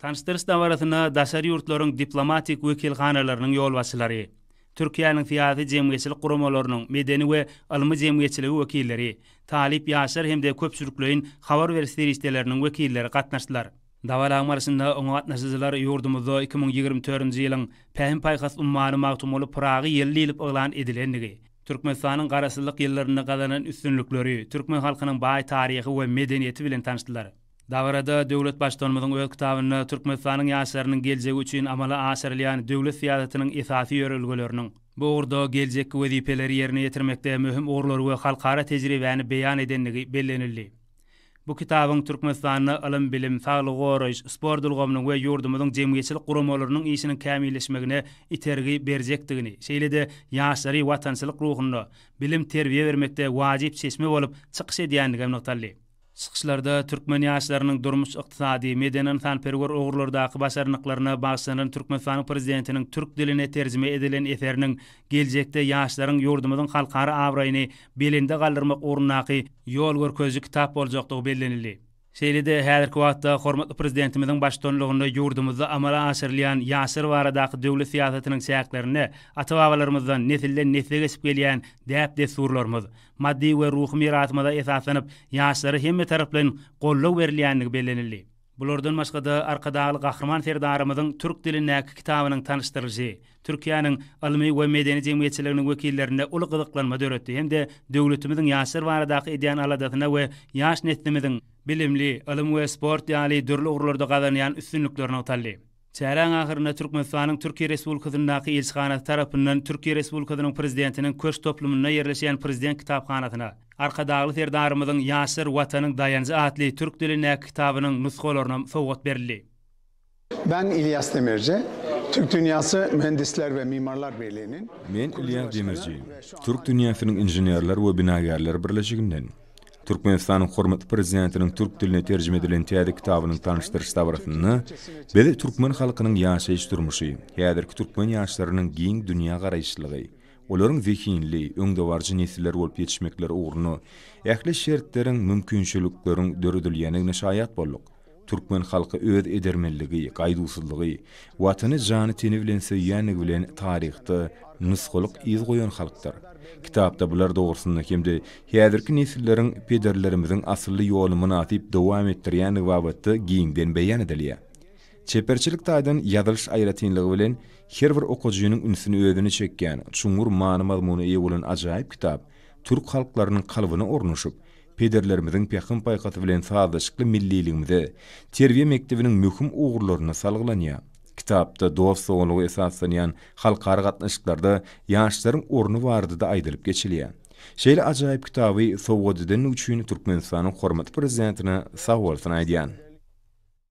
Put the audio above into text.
Tanyşdyryş dabarasyna daşary ýurtlaryň diplomatik wekilhanalarynyň ýolbaşçylary, Türkiýäniň syýasy-jemgyýetçilik guramalarynyň, medeni we ylmy jemgyýetçiligi wekilleri, talyp ýaşlar hem-de köpçülikleýin habar beriş serişdeleriniň wekilleri gatnaşdylar. Dabaranyň barşynda oňa gatnaşyjylar ýurdumyzda 2024-nji ýylyň Pähim-paýhas ummany Magtymguly Pyragy ýyly diýlip yglan edilendigi, Türkmenistanyň Garaşsyzlyk ýyllarynda gazanan üstünlikleri, türkmen halkynyň baý taryhy we medeniýeti bilen tanyşdylar. Dabarada döwlet Baştutanymyzyň öz kitabynda Türkmenistanyň ýaşlarynyň geljegi üçin amala aşyrylýan döwlet syýasatynyň esasy ýörelgeleriniň, bu ugurda geljekki wezipeleri ýerine ýetirmekde möhüm ugurlary we halkara tejribäni beýan edendigi bellenildi. Bu kitabyň Türkmenistanda ylym-bilim, saglygy goraýyş, sport ulgamynyň we ýurdumyzyň jemgyýetçilik guramalarynyň işiniň kämilleşmegine itergi berjekdigini, şeýle-de ýaşlary watançylyk ruhunda bilim-terbiýe bermekde wajyp çeşme bolup çykyş edýändigi hem nygtaldy. Çykyşlarda türkmen ýaşlarynyň durmuş-ykdysady, medeni-ynsanperwer ugurlardaky başarnyklaryna bagyşlanan Türkmenistanyň Prezidentiniň türk diline terjime edilen eseriniň geljekde ýaşlaryň ýurdumyzyň halkara abraýyny belende galdyrmak ugrundaky ýol görkeziji kitap boljakdygy bellenildi. Şeýle-de häzirki wagtda hormatly Prezidentimiziň baştutanlygynda ýurdumyzda amala aşyrylýan ýaşlar baradaky döwlet syýasatynyň çäklerinde ata-babalarymyzdan nesilden-nesle geçip gelýän däp-dessurlarymyz, maddy we ruhy mirasymyza esaslanyp, ýaşlara hemmetaraplaýyn goldaw berilýändigi bellenildi. Bulardan başga-da, Arkadagly Gahryman Serdarymyzyň türk dilindäki kitabynyň tanyşdyrylyşy Türkiýäniň ylmy we medeni jemgyýetçiliginiň wekillerinde uly gyzyklanma döretdi hem-de döwletimiziň ýaşlar baradaky edýän aladasyna we ýaş neslimiziň bilimli, ylym we sport ýaly dürli ugurlarda gazanýan üstünlikleri nygtaldy. Çäräň ahyrynda Türkmenistanyň Türkiýe Respublikasyndaky ilçihanasy tarapyndan Türkiýe Respublikasynyň Prezidentiniň Köşk toplumynda ýerleşýän Prezident kitaphanasyna Arkadagly Serdarymyzyň Ýaşlar Watanyň daýanjy atly türk dilindäki kitabynyň nusgalarynam sowgat berildi. Ben Ilyas Demirci, Türk Dünyası Mühendisler we Mimarlar Birliği'nin Men Ilýas Demirji, Türk dünýäsiniň inženerler we binagärler birleşiginden. Türkmenistanyň hormatly Prezidentiniň türk diline terjime edilen täze kitabynyň tanyşdyryş dabarasynda biz türkmen halkynyň ýaşaýyş-durmuşy, häzirki türkmen ýaşlarynyň giň dünýägaraýyşlygy, olaryň zehinli, öňdebaryjy nesiller bolup ýetişmekleri ugrunda ähli şertleriň, mümkinçilikleriň döredilýändigine şaýat bolduk. Türkmen halky öz edermenligi, gaýduwsyzlygy, Watany jany-teni bilen söýýänligi bilen taryhda nusgalyk yz goýan halkdyr. Kitapda bular dogrusynda hem-de häzirki nesilleriň pederlerimiziň asylly ýoluny mynasyp dowam etdirýändigi babatda giňden beýan edilýär. Çeperçilik taýdan ýazylyş aýratynlygy bilen her bir okajynyň ünsüni özüne çekýän, çuňňur many-mazmuna eýe bolan ajaýyp kitap türk halklarynyň kalbyna ornaşyp, pederlerimiziň pähim-paýhasy bilen sazlaşykly milliligimize, terbiýe mekdebiniň möhüm ugurlaryna salgylanýar. Kitapda dost-doganlyga esaslanýan halkara gatnaşyklarda ýaşlaryň orny barada-da aýdylyp geçilýär. Şeýle ajaýyp kitaby sowgat edenligi üçin Türkmenistanyň hormatly Prezidentine sagbolsun aýdýan.